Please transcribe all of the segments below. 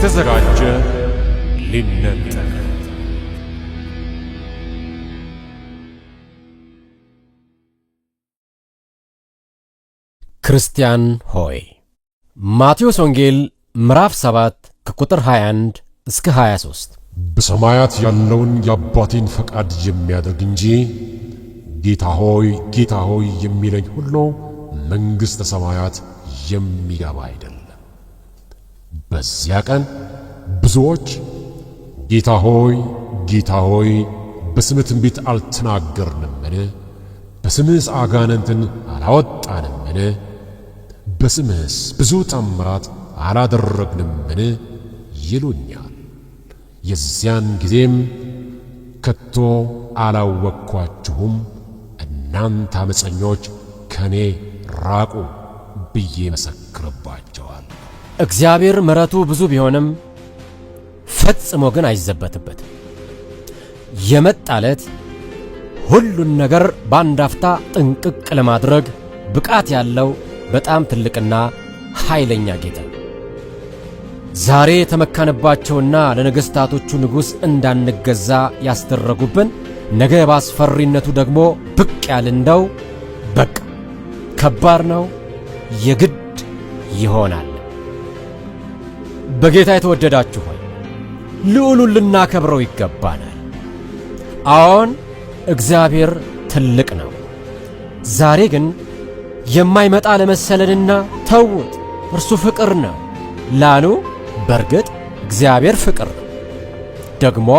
የተዘጋጀ ሊነጠቅ። ክርስቲያን ሆይ፣ ማቴዎስ ወንጌል ምዕራፍ 7 ከቁጥር 21 እስከ 23። በሰማያት ያለውን የአባቴን ፈቃድ የሚያደርግ እንጂ ጌታ ሆይ፣ ጌታ ሆይ የሚለኝ ሁሉ መንግሥተ ሰማያት የሚገባ አይደለም። በዚያ ቀን ብዙዎች ጌታ ሆይ፣ ጌታ ሆይ፣ በስምህ ትንቢት አልተናገርንምን? በስምህስ አጋንንትን አላወጣንምን? በስምህስ ብዙ ተአምራት አላደረግንምን? ይሉኛል። የዚያን ጊዜም ከቶ አላወቅኳችሁም፣ እናንተ ዓመፀኞች ከኔ ራቁ ብዬ መሰክርባቸዋል። እግዚአብሔር ምሕረቱ ብዙ ቢሆንም ፈጽሞ ግን አይዘበትበትም። የመጣለት ሁሉን ነገር በአንድ አፍታ ጥንቅቅ ለማድረግ ብቃት ያለው በጣም ትልቅና ኃይለኛ ጌታ ነው። ዛሬ የተመካንባቸውና ለነገሥታቶቹ ንጉሥ እንዳንገዛ ያስደረጉብን ነገ በአስፈሪነቱ ደግሞ ብቅ ያል እንደው በቃ ከባድ ነው፣ የግድ ይሆናል። በጌታ የተወደዳችሁ ሆይ፣ ልዑሉን ልናከብረው ይገባናል። አዎን፣ እግዚአብሔር ትልቅ ነው። ዛሬ ግን የማይመጣ ለመሰለንና ተውት፣ እርሱ ፍቅር ነው ላሉ፣ በርግጥ እግዚአብሔር ፍቅር ነው፣ ደግሞ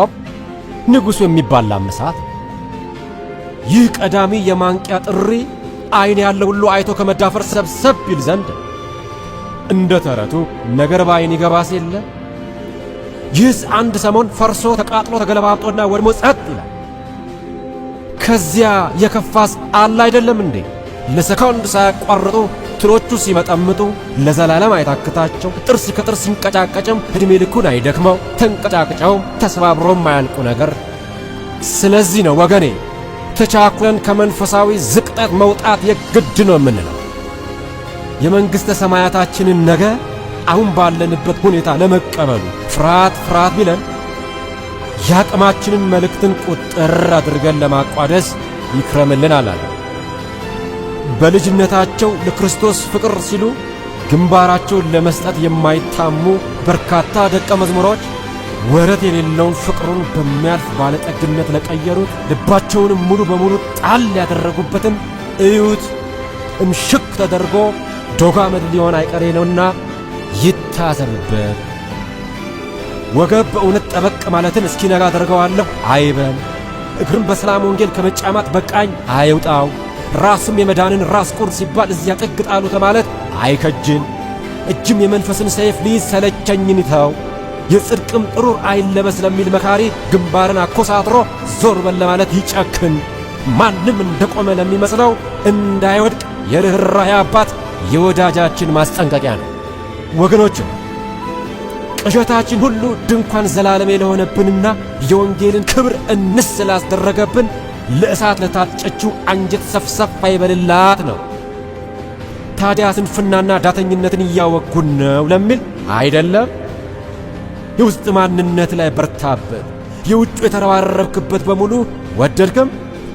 ንጉሡ የሚባላም እሳት። ይህ ቀዳሚ የማንቂያ ጥሪ ዓይን ያለው ሁሉ አይቶ ከመዳፈር ሰብሰብ ይል ዘንድ፣ እንደ ተረቱ ነገር በዓይን ይገባስ የለ፣ ይህስ አንድ ሰሞን ፈርሶ ተቃጥሎ ተገለባብጦና ወድሞ ጸጥ ይላል። ከዚያ የከፋስ አለ አይደለም እንዴ? ለሰኮንድ ሳያቋርጡ ትሎቹ ሲመጠምጡ ለዘላለም አይታክታቸው፣ ጥርስ ከጥርስ ሲንቀጫቀጭም ዕድሜ ልኩን አይደክመው፣ ተንቀጫቅጨው ተሰባብሮም አያልቁ ነገር። ስለዚህ ነው ወገኔ፣ ተቻኩለን ከመንፈሳዊ ዝቅጠት መውጣት የግድ ነው የምንለው። የመንግሥተ ሰማያታችንን ነገ አሁን ባለንበት ሁኔታ ለመቀበሉ ፍርሃት ፍርሃት ቢለን የአቅማችንን መልእክትን ቁጥር አድርገን ለማቋደስ ይክረምልን አላለ። በልጅነታቸው ለክርስቶስ ፍቅር ሲሉ ግንባራቸውን ለመስጠት የማይታሙ በርካታ ደቀ መዝሙሮች ወረት የሌለውን ፍቅሩን በሚያልፍ ባለጠግነት ለቀየሩት ልባቸውንም ሙሉ በሙሉ ጣል ያደረጉበትን እዩት። እምሽክ ተደርጎ ዶግ አመድ ሊሆን አይቀሬ ነውና ይታሰብበት። ወገብ በእውነት ጠበቅ ማለትን እስኪነጋ አደርገዋለሁ አይበል። እግርም በሰላም ወንጌል ከመጫማት በቃኝ አይውጣው። ራስም የመዳንን ራስ ቁር ሲባል እዚያ ጥግ ጣሉት ለማለት አይከጅል። እጅም የመንፈስን ሰይፍ ሊይዝ ሰለቸኝን ይተው። የጽድቅም ጥሩር አይለበስ ለሚል መካሪ ግንባርን አኮሳትሮ ዞር በል ለማለት ይጨክን። ማንም እንደቆመ ለሚመስለው እንዳይወድቅ የርኅራኄ አባት የወዳጃችን ማስጠንቀቂያ ነው። ወገኖች፣ ቅዠታችን ሁሉ ድንኳን ዘላለሜ ለሆነብንና የወንጌልን ክብር እንስ ስላስደረገብን ለእሳት ለታጨችው አንጀት ሰፍሰፍ አይበልላት ነው። ታዲያ ስንፍናና ዳተኝነትን እያወጉን ነው ለሚል አይደለም። የውስጥ ማንነት ላይ በርታበት። የውጩ የተረባረብክበት በሙሉ ወደድክም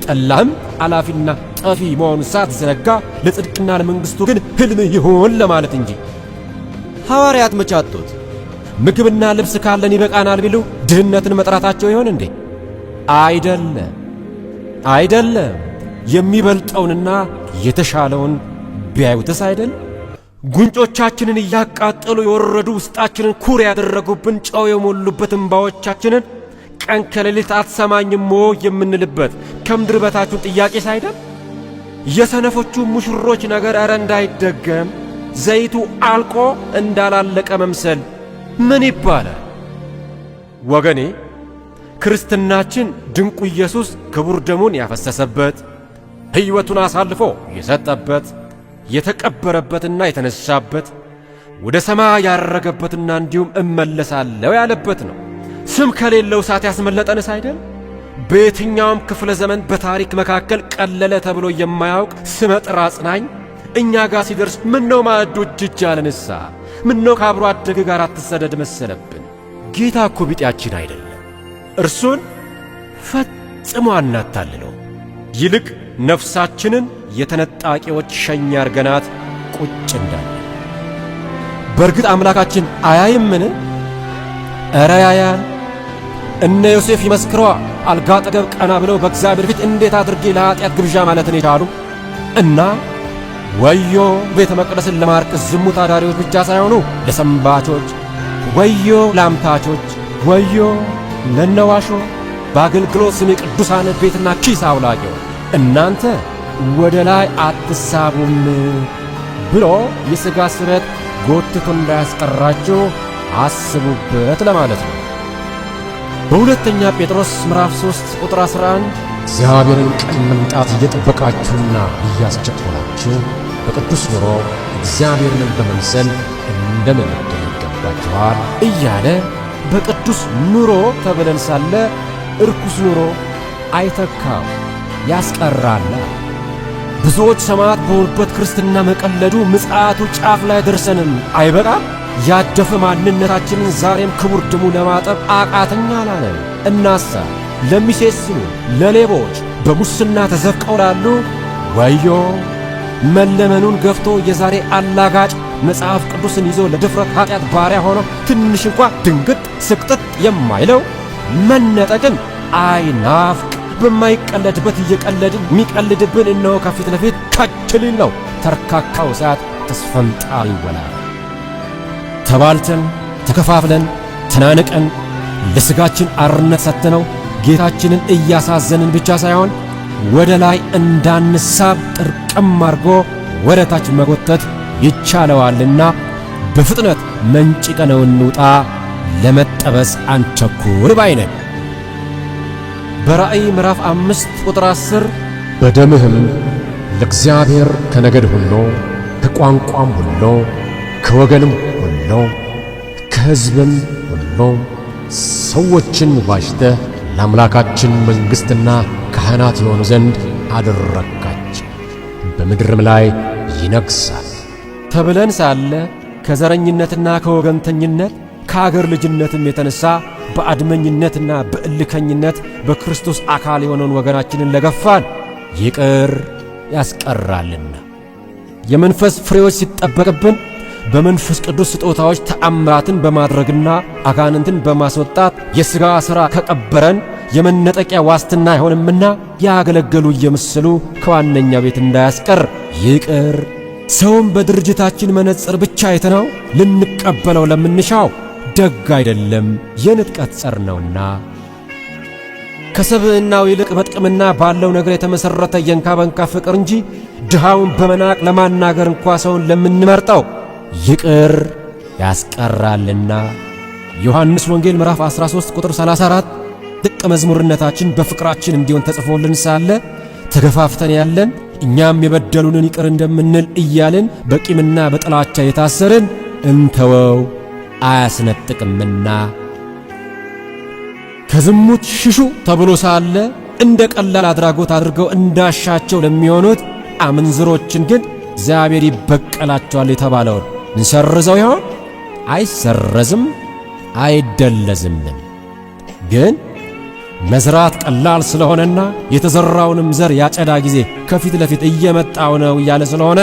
ጠላህም አላፊና ጠፊ መሆኑን ሳትዘነጋ ለጽድቅና ለመንግሥቱ ግን ሕልም ይሁን ለማለት እንጂ። ሐዋርያት መች አጡት? ምግብና ልብስ ካለን ይበቃናል ቢሉ ድህነትን መጥራታቸው ይሆን እንዴ? አይደለም፣ አይደለም። የሚበልጠውንና የተሻለውን ቢያዩትስ አይደል? ጉንጮቻችንን እያቃጠሉ የወረዱ፣ ውስጣችንን ኩር ያደረጉብን ጨው የሞሉበት እንባዎቻችንን ቀን ከሌሊት አትሰማኝም የምንልበት ከምድር በታችን ጥያቄ ሳይደል? የሰነፎቹ ሙሽሮች ነገር ኧረ እንዳይደገም፣ ዘይቱ አልቆ እንዳላለቀ መምሰል ምን ይባላል? ወገኔ፣ ክርስትናችን ድንቁ ኢየሱስ ክቡር ደሙን ያፈሰሰበት፣ ሕይወቱን አሳልፎ የሰጠበት፣ የተቀበረበትና የተነሳበት፣ ወደ ሰማይ ያረገበትና እንዲሁም እመለሳለሁ ያለበት ነው። ስም ከሌለው እሳት ያስመለጠንስ አይደል? በየትኛውም ክፍለ ዘመን በታሪክ መካከል ቀለለ ተብሎ የማያውቅ ስመ ጥር አጽናኝ እኛ ጋር ሲደርስ ምነው ማዕዱ እጅ እጅ አለንሳ? ምነው ከአብሮ አደግ ጋር አትሰደድ መሰለብን? ጌታ እኮ ቢጤያችን አይደለም። እርሱን ፈጽሞ አናታልለው። ይልቅ ነፍሳችንን የተነጣቂዎች ሸኝ አርገናት ቁጭ እንዳለ። በእርግጥ አምላካችን አያይምን? እረ ያያል። እነ ዮሴፍ ይመስክሯ አልጋ አጠገብ ቀና ብለው በእግዚአብሔር ፊት እንዴት አድርጌ ለኀጢአት ግብዣ ማለትን የቻሉ እና ወዮ ቤተ መቅደስን ለማርከስ ዝሙት አዳሪዎች ብቻ ሳይሆኑ ለሰንባቾች፣ ወዮ ለአምታቾች፣ ወዮ ለነዋሾ በአገልግሎት ስም የቅዱሳን ቤትና ኪስ አውላቂዎች እናንተ ወደ ላይ አትሳቡም ብሎ የሥጋ ስበት ጎትቶ እንዳያስቀራችሁ አስቡበት ለማለት ነው። በሁለተኛ ጴጥሮስ ምዕራፍ 3 ቁጥር 11 እግዚአብሔርን ቀን መምጣት እየጠበቃችሁና እያስቸኮላችሁ በቅዱስ ኑሮ እግዚአብሔርንም በመምሰል እንደመበደል ይገባችኋል እያለ በቅዱስ ኑሮ ተብለን ሳለ እርኩስ ኑሮ አይተካው ያስቀራል። ብዙዎች ሰማዕት በሆኑበት ክርስትና መቀለዱ ምጽአቱ ጫፍ ላይ ደርሰንም አይበቃም? ያደፈ ማንነታችንን ዛሬም ክቡር ደሙ ለማጠብ አቃተኛ አላለን። እናሳ ለሚሴስኑ ለሌቦች፣ በሙስና ተዘፍቀው ላሉ ወዮ መለመኑን ገፍቶ የዛሬ አላጋጭ መጽሐፍ ቅዱስን ይዞ ለድፍረት ኃጢአት ባሪያ ሆኖ ትንሽ እንኳ ድንግጥ ስቅጥጥ የማይለው መነጠቅን አይናፍቅ። በማይቀለድበት እየቀለድን የሚቀልድብን እነሆ ከፊት ለፊት ከች ሊል ነው። ተርካካው እሳት ተስፈንጣሪ ይወላል። ተባልተን ተከፋፍለን ተናንቀን ለሥጋችን አርነት ሰጥተነው ጌታችንን እያሳዘንን ብቻ ሳይሆን ወደ ላይ እንዳንሳብ ጥርቅም አድርጎ ወደ ታች መጎተት ይቻለዋልና በፍጥነት መንጭቀነው እንውጣ፣ ለመጠበስ አንቸኩል ባይነን። በራእይ ምዕራፍ 5 ቁጥር 10 በደምህም ለእግዚአብሔር ከነገድ ሁሉ ከቋንቋም ሁሉ ከወገንም ሁሉ ከሕዝብም ሁሉ ሰዎችን ዋጅተህ ለአምላካችን መንግሥትና ካህናት የሆኑ ዘንድ አደረግካቸው፣ በምድርም ላይ ይነግሣል ተብለን ሳለ ከዘረኝነትና ከወገንተኝነት ከአገር ልጅነትም የተነሳ በአድመኝነትና በእልከኝነት በክርስቶስ አካል የሆነውን ወገናችንን ለገፋን ይቅር ያስቀራልና። የመንፈስ ፍሬዎች ሲጠበቅብን በመንፈስ ቅዱስ ስጦታዎች ተአምራትን በማድረግና አጋንንትን በማስወጣት የሥጋ ሥራ ከቀበረን የመነጠቂያ ዋስትና አይሆንምና ያገለገሉ እየመሰሉ ከዋነኛ ቤት እንዳያስቀር ይቅር። ሰውን በድርጅታችን መነጽር ብቻ አይተነው ልንቀበለው ለምንሻው ደግ አይደለም፣ የንጥቀት ጸር ነውና። ከሰብዕናው ይልቅ በጥቅምና ባለው ነገር የተመሠረተ የንካ በንካ ፍቅር እንጂ ድሃውን በመናቅ ለማናገር እንኳ ሰውን ለምንመርጠው ይቅር ያስቀራልና። ዮሐንስ ወንጌል ምዕራፍ 13 ቁጥር 34 ደቀ መዝሙርነታችን በፍቅራችን እንዲሆን ተጽፎልን ሳለ ተገፋፍተን ያለን እኛም የበደሉንን ይቅር እንደምንል እያልን በቂምና በጥላቻ የታሰርን እንተወው አያስነጥቅምና። ከዝሙት ሽሹ ተብሎ ሳለ እንደ ቀላል አድራጎት አድርገው እንዳሻቸው ለሚሆኑት አመንዝሮችን ግን እግዚአብሔር ይበቀላቸዋል የተባለውን እንሰርዘው ይሆን? አይሰረዝም፣ አይደለዝምም። ግን መዝራት ቀላል ስለሆነና የተዘራውንም ዘር ያጨዳ ጊዜ ከፊት ለፊት እየመጣው ነው እያለ ስለሆነ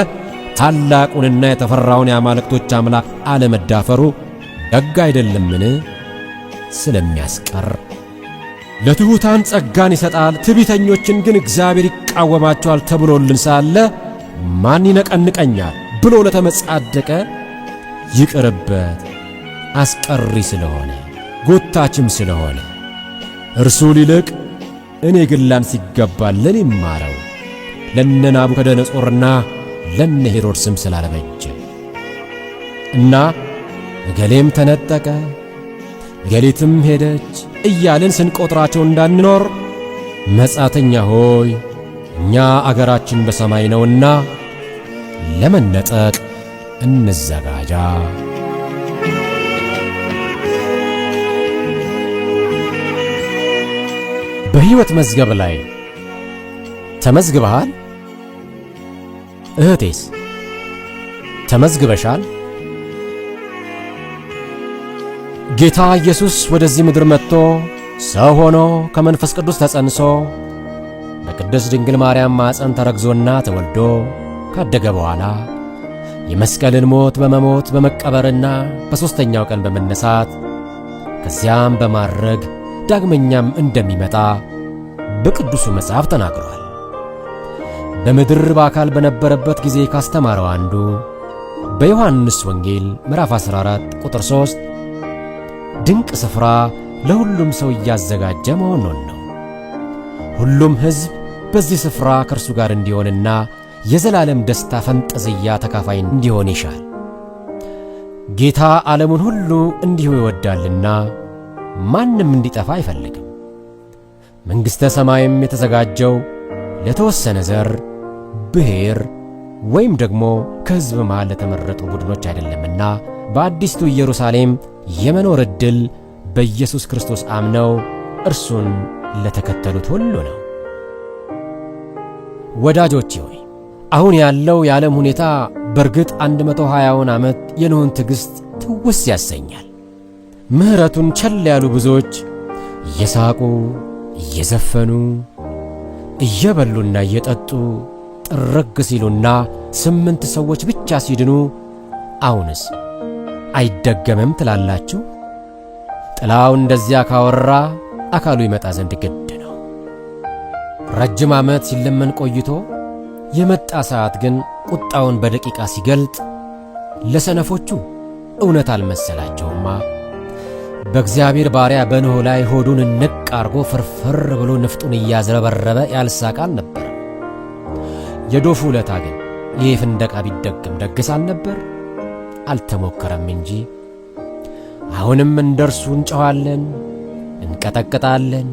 ታላቁንና የተፈራውን የአማልክቶች አምላክ አለመዳፈሩ ደግ አይደለምን? ስለሚያስቀር ለትሑታን ጸጋን ይሰጣል፣ ትዕቢተኞችን ግን እግዚአብሔር ይቃወማቸዋል ተብሎልን ሳለ ማን ይነቀንቀኛል ብሎ ለተመጻደቀ ይቅርበት፣ አስቀሪ ስለሆነ ጎታችም ስለሆነ እርሱ ሊልቅ እኔ ግን ላንስ ይገባል ይማረው ለነ ናቡከደነጾርና ለነ ሄሮድስም ስላለበጀ እና እገሌም ተነጠቀ እገሊትም ሄደች እያልን ስንቆጥራቸው እንዳንኖር መጻተኛ ሆይ እኛ አገራችን በሰማይ ነውና ለመነጠቅ እንዘጋጃ። በሕይወት መዝገብ ላይ ተመዝግበሃል? እህቴስ ተመዝግበሻል? ጌታ ኢየሱስ ወደዚህ ምድር መጥቶ ሰው ሆኖ ከመንፈስ ቅዱስ ተጸንሶ በቅድስት ድንግል ማርያም ማኅፀን ተረግዞና ተወልዶ ካደገ በኋላ የመስቀልን ሞት በመሞት በመቀበርና በሦስተኛው ቀን በመነሳት ከዚያም በማረግ ዳግመኛም እንደሚመጣ በቅዱሱ መጽሐፍ ተናግሯል። በምድር በአካል በነበረበት ጊዜ ካስተማረው አንዱ በዮሐንስ ወንጌል ምዕራፍ 14 ቁጥር 3 ድንቅ ስፍራ ለሁሉም ሰው እያዘጋጀ መሆኑን ነው። ሁሉም ሕዝብ በዚህ ስፍራ ከእርሱ ጋር እንዲሆንና የዘላለም ደስታ ፈንጠዝያ ተካፋይ እንዲሆን ይሻል። ጌታ ዓለሙን ሁሉ እንዲሁ ይወዳልና ማንም እንዲጠፋ አይፈልግም። መንግሥተ ሰማይም የተዘጋጀው ለተወሰነ ዘር፣ ብሔር ወይም ደግሞ ከሕዝብ መሃል ለተመረጡ ቡድኖች አይደለምና በአዲስቱ ኢየሩሳሌም የመኖር ዕድል በኢየሱስ ክርስቶስ አምነው እርሱን ለተከተሉት ሁሉ ነው። ወዳጆቼ ሆይ፣ አሁን ያለው የዓለም ሁኔታ በእርግጥ 120ውን ዓመት የኖኅን ትዕግሥት ትውስ ያሰኛል። ምሕረቱን ቸል ያሉ ብዙዎች እየሳቁ፣ እየዘፈኑ፣ እየበሉና እየጠጡ ጥርግ ሲሉና 8 ሰዎች ብቻ ሲድኑ አሁንስ አይደገምም ትላላችሁ? ጥላው እንደዚያ ካወራ አካሉ ይመጣ ዘንድ ግድ ነው። ረጅም ዓመት ሲለመን ቆይቶ የመጣ ሰዓት ግን ቁጣውን በደቂቃ ሲገልጥ ለሰነፎቹ እውነት አልመሰላቸውማ። በእግዚአብሔር ባሪያ በኖኅ ላይ ሆዱን ንቅ አርጎ ፍርፍር ብሎ ንፍጡን እያዝረበረበ ያልሳቀ አልነበረም። የዶፉ ዕለታ ግን ይህ ፍንደቃ ቢደገም ደግስ አልነበር? አልተሞከረም እንጂ። አሁንም እንደርሱ እንጮኻለን፣ እንቀጠቅጣለን፣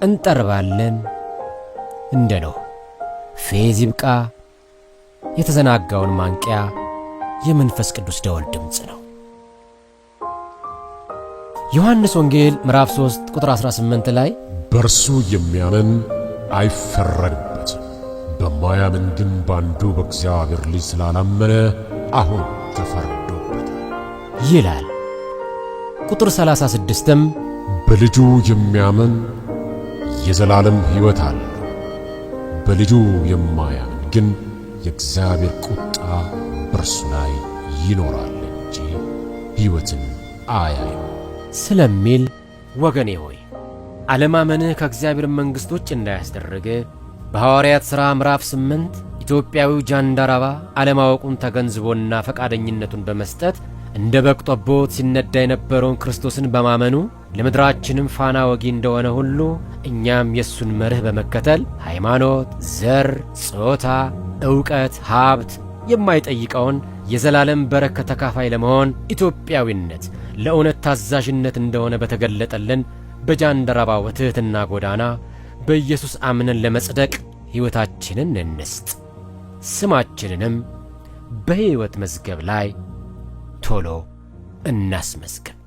እንጠርባለን። እንደ ኖኅ ፌዝ ይብቃ። የተዘናጋውን ማንቂያ የመንፈስ ቅዱስ ደወል ድምፅ ነው። ዮሐንስ ወንጌል ምዕራፍ 3 ቁጥር 18 ላይ በእርሱ የሚያምን አይፈረድበትም፣ በማያምን ግን በአንዱ በእግዚአብሔር ልጅ ስላላመነ አሁን ተፈርዶበታል ይላል። ቁጥር 36ም በልጁ የሚያምን የዘላለም ሕይወት አለው፣ በልጁ የማያምን ግን የእግዚአብሔር ቁጣ በእርሱ ላይ ይኖራል እንጂ ሕይወትን አያይም ስለሚል ወገኔ ሆይ፣ አለማመንህ ከእግዚአብሔር መንግሥት ውጭ እንዳያስደርግህ በሐዋርያት ሥራ ምዕራፍ 8 ኢትዮጵያዊው ጃንደረባ አለማወቁን ተገንዝቦና ፈቃደኝነቱን በመስጠት እንደ በግ ጠቦት ሲነዳ የነበረውን ክርስቶስን በማመኑ ለምድራችንም ፋና ወጊ እንደሆነ ሁሉ እኛም የእሱን መርህ በመከተል ሃይማኖት፣ ዘር፣ ጾታ፣ ዕውቀት፣ ሀብት የማይጠይቀውን የዘላለም በረከት ተካፋይ ለመሆን ኢትዮጵያዊነት ለእውነት ታዛዥነት እንደሆነ በተገለጠልን በጃንደረባው ትሕትና ጎዳና በኢየሱስ አምነን ለመጽደቅ ሕይወታችንን እንስጥ። ስማችንንም በሕይወት መዝገብ ላይ ቶሎ እናስመዝግብ።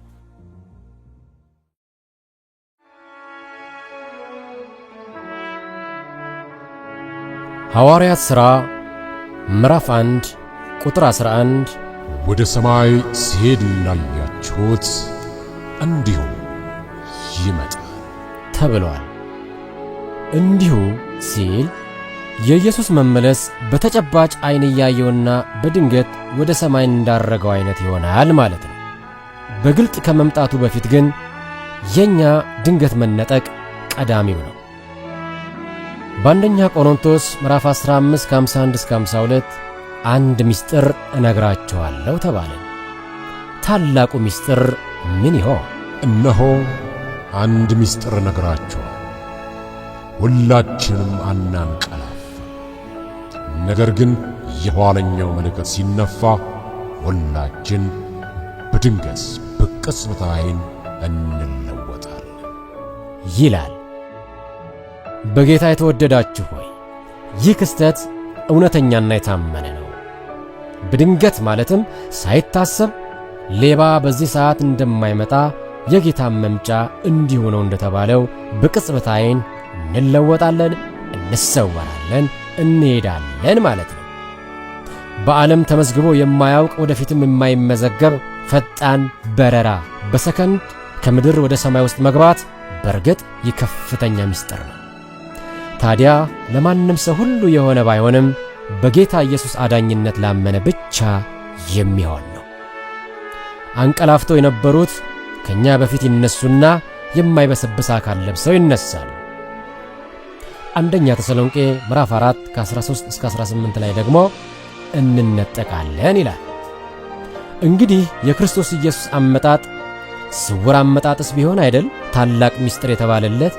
ሐዋርያት ሥራ ምዕራፍ 1 ቁጥር 11 ወደ ሰማይ ሲሄድ እንዳያችሁት እንዲሁ ይመጣል ተብሏል። እንዲሁ ሲል የኢየሱስ መመለስ በተጨባጭ ዓይን እያየውና በድንገት ወደ ሰማይ እንዳረገው አይነት ይሆናል ማለት ነው። በግልጥ ከመምጣቱ በፊት ግን የኛ ድንገት መነጠቅ ቀዳሚው ነው። በአንደኛ ቆሮንቶስ ምዕራፍ 15 ከ51 እስከ 52 አንድ ምስጢር እነግራችኋለሁ ተባለ። ታላቁ ምስጢር ምን ይሆን? እነሆ አንድ ምስጢር እነግራችኋለሁ፣ ሁላችንም አናንቀላፋም፣ ነገር ግን የኋለኛው መለከት ሲነፋ ሁላችን በድንገት በቅጽበተ ዓይን እንለወጣለን ይላል። በጌታ የተወደዳችሁ ሆይ፣ ይህ ክስተት እውነተኛና የታመነ ነው። በድንገት ማለትም ሳይታሰብ ሌባ በዚህ ሰዓት እንደማይመጣ የጌታን መምጫ እንዲሁ ነው እንደተባለው በቅጽበት ዓይን እንለወጣለን፣ እንሰወራለን፣ እንሄዳለን ማለት ነው። በዓለም ተመዝግቦ የማያውቅ ወደፊትም የማይመዘገብ ፈጣን በረራ በሰከንድ ከምድር ወደ ሰማይ ውስጥ መግባት በእርግጥ የከፍተኛ ምስጢር ነው። ታዲያ ለማንም ሰው ሁሉ የሆነ ባይሆንም በጌታ ኢየሱስ አዳኝነት ላመነ ብቻ የሚሆን ነው። አንቀላፍተው የነበሩት ከኛ በፊት ይነሱና የማይበሰብስ አካል ለብሰው ይነሳሉ። አንደኛ ተሰሎንቄ ምዕራፍ 4 ከ13 እስከ 18 ላይ ደግሞ እንነጠቃለን ይላል። እንግዲህ የክርስቶስ ኢየሱስ አመጣጥ ስውር አመጣጥስ ቢሆን አይደል ታላቅ ምስጢር የተባለለት?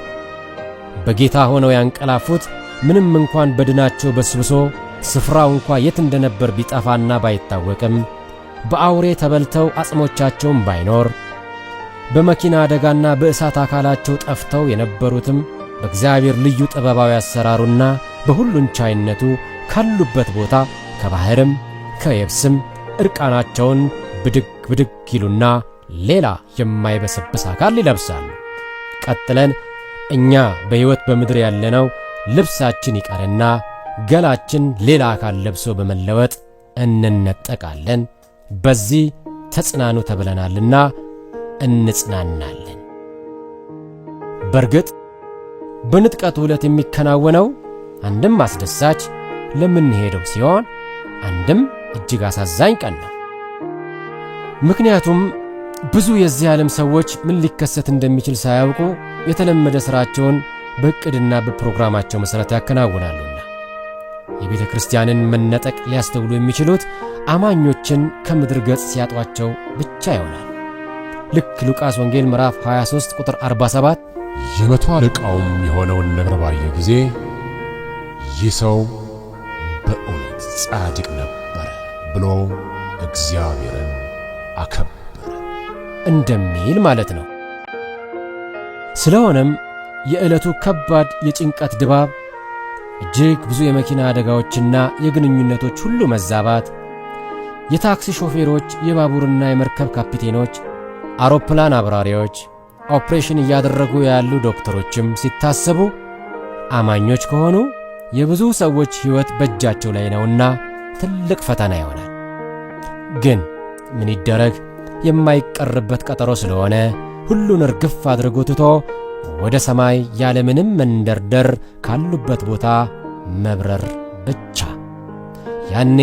በጌታ ሆነው ያንቀላፉት ምንም እንኳን በድናቸው በስብሶ ስፍራው እንኳ የት እንደነበር ቢጠፋና ባይታወቅም፣ በአውሬ ተበልተው አጽሞቻቸውም ባይኖር፣ በመኪና አደጋና በእሳት አካላቸው ጠፍተው የነበሩትም በእግዚአብሔር ልዩ ጥበባዊ አሰራሩና በሁሉን ቻይነቱ ካሉበት ቦታ ከባሕርም ከየብስም ዕርቃናቸውን ብድግ ብድግ ይሉና ሌላ የማይበሰብስ አካል ይለብሳሉ። ቀጥለን እኛ በሕይወት በምድር ያለነው ልብሳችን ይቀርና ገላችን ሌላ አካል ለብሶ በመለወጥ እንነጠቃለን። በዚህ ተጽናኑ ተብለናልና እንጽናናለን። በርግጥ በንጥቀቱ ዕለት የሚከናወነው አንድም አስደሳች ለምንሄደው ሲሆን፣ አንድም እጅግ አሳዛኝ ቀን ነው። ምክንያቱም ብዙ የዚህ ዓለም ሰዎች ምን ሊከሰት እንደሚችል ሳያውቁ የተለመደ ሥራቸውን በዕቅድና በፕሮግራማቸው መሠረት ያከናውናሉና የቤተ ክርስቲያንን መነጠቅ ሊያስተውሉ የሚችሉት አማኞችን ከምድር ገጽ ሲያጧቸው ብቻ ይሆናል። ልክ ሉቃስ ወንጌል ምዕራፍ 23 ቁጥር 47 የመቶ አለቃውም የሆነውን ነገር ባየ ጊዜ፣ ይህ ሰው በእውነት ጻድቅ ነበረ ብሎ እግዚአብሔርን አከበረ እንደሚል ማለት ነው። ስለሆነም የዕለቱ ከባድ የጭንቀት ድባብ፣ እጅግ ብዙ የመኪና አደጋዎችና የግንኙነቶች ሁሉ መዛባት፣ የታክሲ ሾፌሮች፣ የባቡርና የመርከብ ካፒቴኖች፣ አውሮፕላን አብራሪዎች፣ ኦፕሬሽን እያደረጉ ያሉ ዶክተሮችም ሲታሰቡ አማኞች ከሆኑ የብዙ ሰዎች ሕይወት በእጃቸው ላይ ነውና ትልቅ ፈተና ይሆናል። ግን ምን ይደረግ፣ የማይቀርበት ቀጠሮ ስለሆነ ሁሉን እርግፍ አድርጎ ትቶ ወደ ሰማይ ያለምንም መንደርደር ካሉበት ቦታ መብረር ብቻ። ያኔ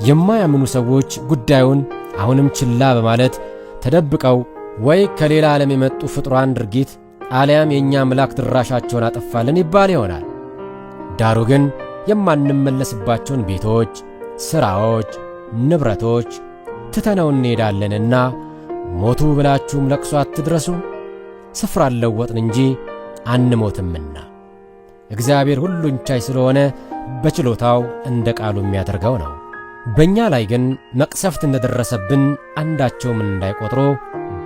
የማያምኑ ሰዎች ጉዳዩን አሁንም ችላ በማለት ተደብቀው ወይ ከሌላ ዓለም የመጡ ፍጡራን ድርጊት አሊያም የእኛ አምላክ ድራሻቸውን አጠፋልን ይባል ይሆናል። ዳሩ ግን የማንመለስባቸውን ቤቶች፣ ሥራዎች፣ ንብረቶች ትተነው እንሄዳለንና ሞቱ ብላችሁም ለቅሶ አትድረሱ፣ ስፍራ አለወጥን እንጂ አንሞትምና። እግዚአብሔር ሁሉን ቻይ ስለሆነ በችሎታው እንደ ቃሉ የሚያደርገው ነው። በእኛ ላይ ግን መቅሰፍት እንደደረሰብን አንዳቸውም እንዳይቆጥሩ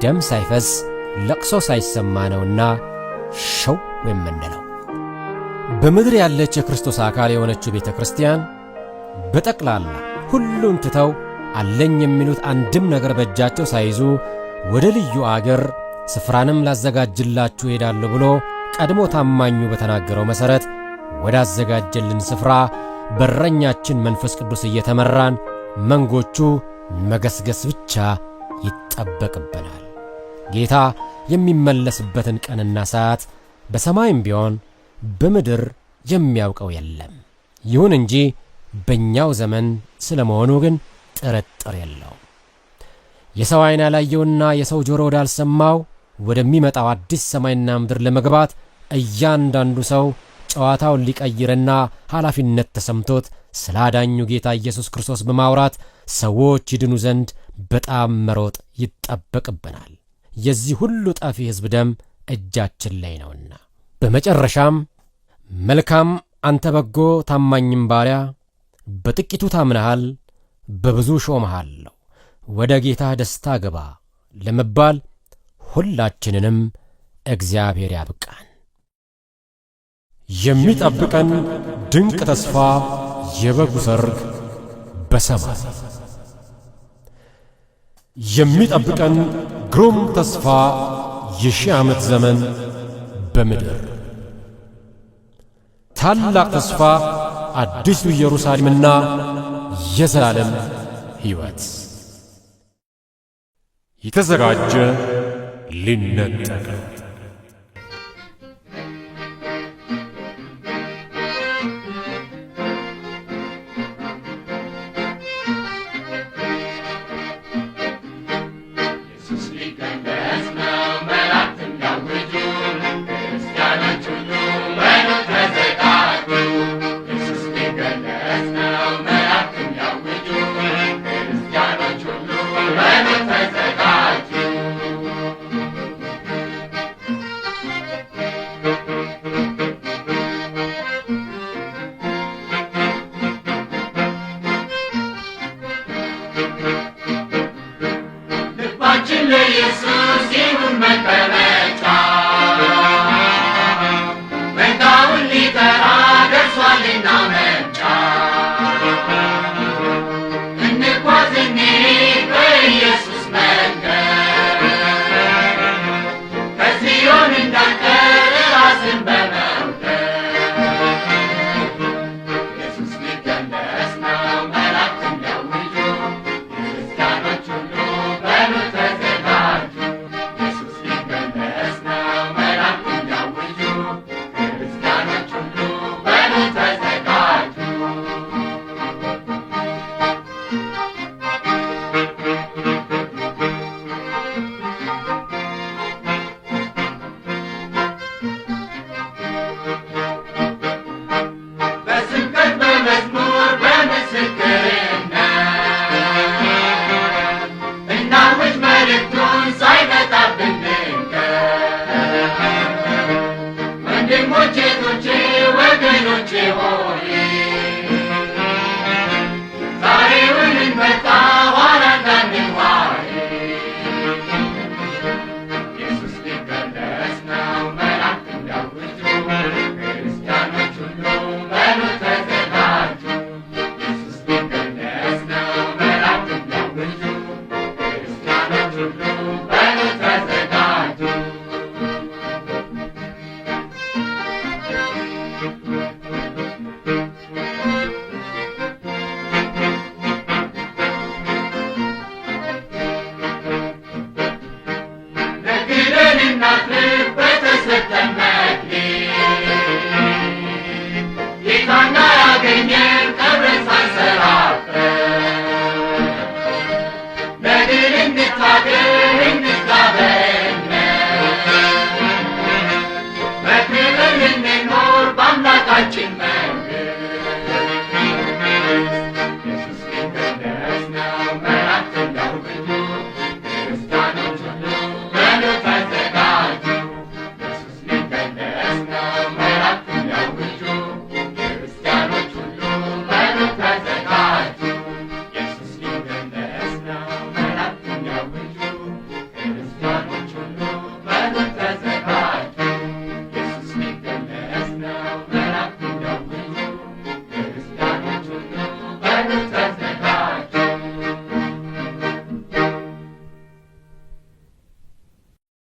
ደም ሳይፈስ ለቅሶ ሳይሰማ ነውና ሸው የምንለው። በምድር ያለች የክርስቶስ አካል የሆነችው ቤተ ክርስቲያን በጠቅላላ ሁሉን ትተው አለኝ የሚሉት አንድም ነገር በእጃቸው ሳይዙ ወደ ልዩ አገር ስፍራንም ላዘጋጅላችሁ እሄዳለሁ ብሎ ቀድሞ ታማኙ በተናገረው መሠረት ወዳዘጋጀልን ስፍራ በረኛችን መንፈስ ቅዱስ እየተመራን መንጎቹ መገስገስ ብቻ ይጠበቅብናል። ጌታ የሚመለስበትን ቀንና ሰዓት በሰማይም ቢሆን በምድር የሚያውቀው የለም። ይሁን እንጂ በእኛው ዘመን ስለ መሆኑ ግን ጥርጥር የለውም። የሰው ዓይን ያላየውና የሰው ጆሮ ወዳልሰማው ወደሚመጣው አዲስ ሰማይና ምድር ለመግባት እያንዳንዱ ሰው ጨዋታውን ሊቀይርና ኃላፊነት ተሰምቶት ስለ አዳኙ ጌታ ኢየሱስ ክርስቶስ በማውራት ሰዎች ይድኑ ዘንድ በጣም መሮጥ ይጠበቅብናል። የዚህ ሁሉ ጠፊ ሕዝብ ደም እጃችን ላይ ነውና። በመጨረሻም መልካም አንተ በጎ ታማኝም ባሪያ፣ በጥቂቱ ታምነሃል፣ በብዙ ሾመሃለሁ፣ ወደ ጌታህ ደስታ ግባ ለመባል ሁላችንንም እግዚአብሔር ያብቃን። የሚጠብቀን ድንቅ ተስፋ፣ የበጉ ሰርግ በሰማይ። የሚጠብቀን ግሩም ተስፋ፣ የሺህ ዓመት ዘመን በምድር። ታላቅ ተስፋ፣ አዲሱ ኢየሩሳሌምና የዘላለም ሕይወት። የተዘጋጀ ሊነጠቅ ነው። ኢየሱስ ሊገለጽ ነው።